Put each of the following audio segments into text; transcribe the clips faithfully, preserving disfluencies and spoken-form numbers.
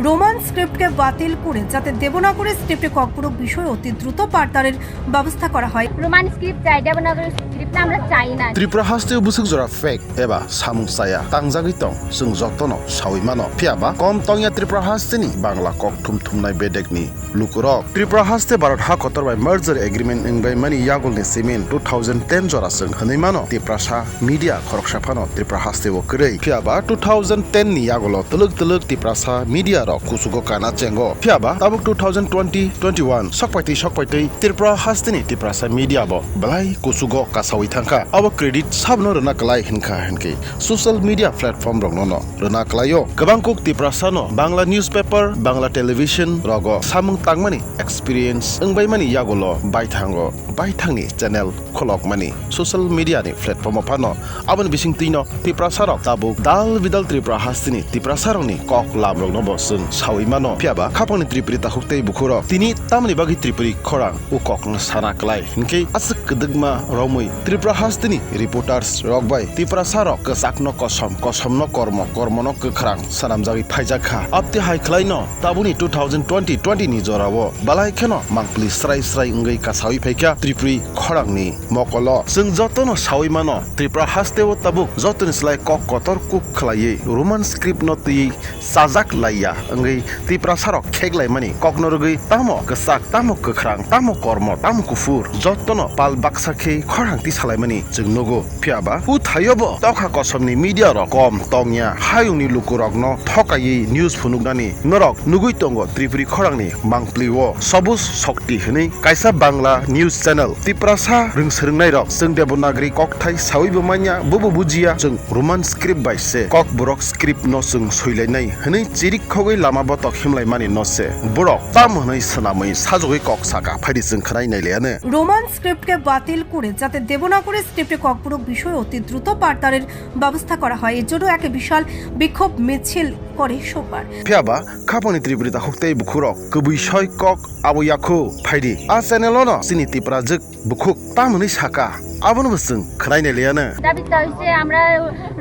রোমান স্ক্রিপ্টকে বাতিল করে যাতে দেবনাগরী স্ক্রিপ্টে ককবরক বিষয়ে অতি দ্রুত পাঠদানের ব্যবস্থা করা হয়। রোমান স্ক্রিপ্ট চাই, দেবনাগরী স্ক্রিপ্ট আমরা চাই না। Tripura haste o bwswk jora fake eba samung chaya tangjagwi tong, chwng jotono sawi mano. Phiya ba kom tongya Tripura haste ni Bangla kok thum thumnai bedek ni lukurok. Tripura haste Bharat ha kotor bai merger agreement wngbai mani yagul ni simin two thousand ten jora chwng hwnwi mano. Tiprasa media khoroksa phano Tripura haste o kwrwi. Phiya ba two thousand ten ni yagulo twlwk twlwk Tiprasa media rok kuchugo kana chengo. Phiya ba tabuk two thousand twenty twenty-one sokpaitwi sokpaitwi Tripura haste ni Tiprasa media bo belai kuchugo kasawi thangkha. Abo credit sabno rwna kwlai hinkha hinkhe social media platform rokno no rwna kwlaio. Kwbang kuk Tiprasa no Bangla newspaper, Bangla television rogo samung tangmani experience wngbaimani yagulo baithango baithangni channel kholokmani social media ni platform o phano. Aboni bisingtwino Tiprasa rok tabuk dal bidal Tripura hasteni Tiprasa rokni kok lam rokno bo chwng sawi mano. Phiya ba khapangni Tripuri takhuk tei bukhuk rok tini tamni bagwi Tripuri khorang o kokno sana kwlai hinkhe aswk kwdwkma romwi Tripura hasteni reporters rok bai Tiprasa rok kwchakno kosom, kosomno kormo, kormono kwkhrang swnamjagwi phaijak kha. Abte hai khwlaino tabukni two thousand twenty twenty ni jorao belai kheno mangpili srai srai wngwi kasawi phaikha Tripuri khorangni mokolo. Chwng jotono sawi mano, Tripura hasteo tabuk jotoni slai kok kotor kuk khwlaiwi Roman script no twiwi chajak laiya wngwi Tiprasa rok kheklaimani kokno rwgwi tamo kwchak, tamo kwkhrang, tamo kormo, tamo kuphur, jotono pal baksa khe khorang tisalaimani chwng nugo. Phiya ba, o thaio bo tokha kosomni media rok kom tongya, hayungni lukurokno thokaiwi news phunuknani norok nugwi tongo Tripuri khorangni mangpilio. Sobus Shokti hwnwi kaisa Bangla news channel. Tiprasa rwngswrwngnairok chwng Devanagari kokthai sawi bo manya, bobo bujiya, chwng Roman script bai se Kokborok script no chwng soilainai hwnwi chirik khogwi lama botok himlaimani no se. Borok tam hwnwi swnamwi sajogwi kok saka phaidi chwng khwnai nailaiano. Roman স্ক্রিপ্টকে বাতিল করে যাতে দেবনাগরী স্ক্রিপ্টে ককবরক বিষয়ে অতি দ্রুত পাঠদানের ব্যবস্থা করা হয়, এর জন্য এক বিশাল বিক্ষোভ মিছিল করে সোমবার। Phiya ba khapangni Tripuri takhuk tei bukhurok kwbwi soi kok abo yakho phaidi. A channel o no chini Tiprajwk bukhuk tam hwnwi saka, abono bo chwng khwnai nailaiano. দাবি তো হচ্ছে আমরা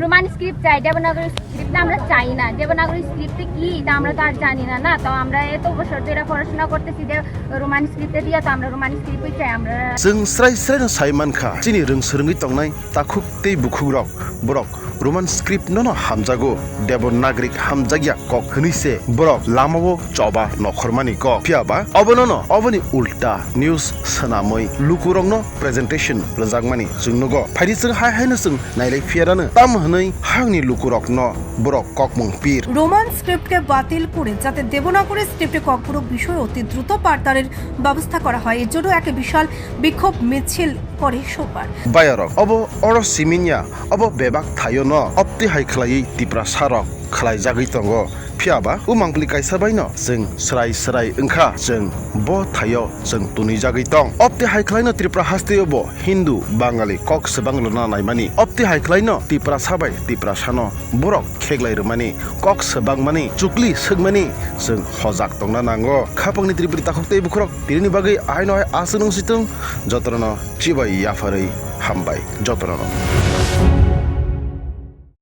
রোমান স্ক্রিপ্ট চাই, দেবনাগরী স্ক্রিপ্ট আমরা চাই না। দেবনাগরী স্ক্রিপ্টে কি, তা আমরা তো আর জানি না, না? তো আমরা এত বছর ধরে পড়াশোনা করতেছি যে রোমান স্ক্রিপ্টে দিয়ে, তো আমরা রোমান স্ক্রিপ্টই চাই আমরা। Chwng srai srai no sai mankha, chini rwngswrwngwi tongnai takhuk tei bukhukrok, borok Roman script no no hamjago, Devanagari hamjakya kok hwnwi se borok lamao choba nokhormani kok. Phiya ba obono no oboni ulta news swnamwi lukurokno presentation rwjakmani chwng nugo. Phaidi chwng hai haino chwng nailai phiyarano, tam hwnwi hayungni lukurokno borok kokmung pir. Roman স্ক্রিপ্টকে বাতিল করে যাতে দেবনাগরী স্ক্রিপ্টে ককবরক বিষয়ে অতি দ্রুত পাঠদানের ব্যবস্থা করা হয়, এর জন্য এক বিশাল বিক্ষোভ মিছিল করে সোমবার। Bayarok, obo oro siminya, obo bebak thaio no opti hai khwlaiwi Tiprasa rok khwlaijagwi tongo. Phiya ba, o mangpili kaisa bai no chwng srai srai wngkha, chwng bo thaio chwng tunijagwi tong. Opti hai khwlaino Tripura hasteo bo Hindu, Bangali kok swbang lwna naimani. Opti hai khwlaino Tiprasa bai Tiprasano borok kheklai rwmani, kok swbangmani, chukli swkmani chwng hojak tongna nango. Khapangni Tripuri takhuk tei bukhurok tinini bagwi aino hai aswk nung situng, jotono chibai yapharwi hambai jotono.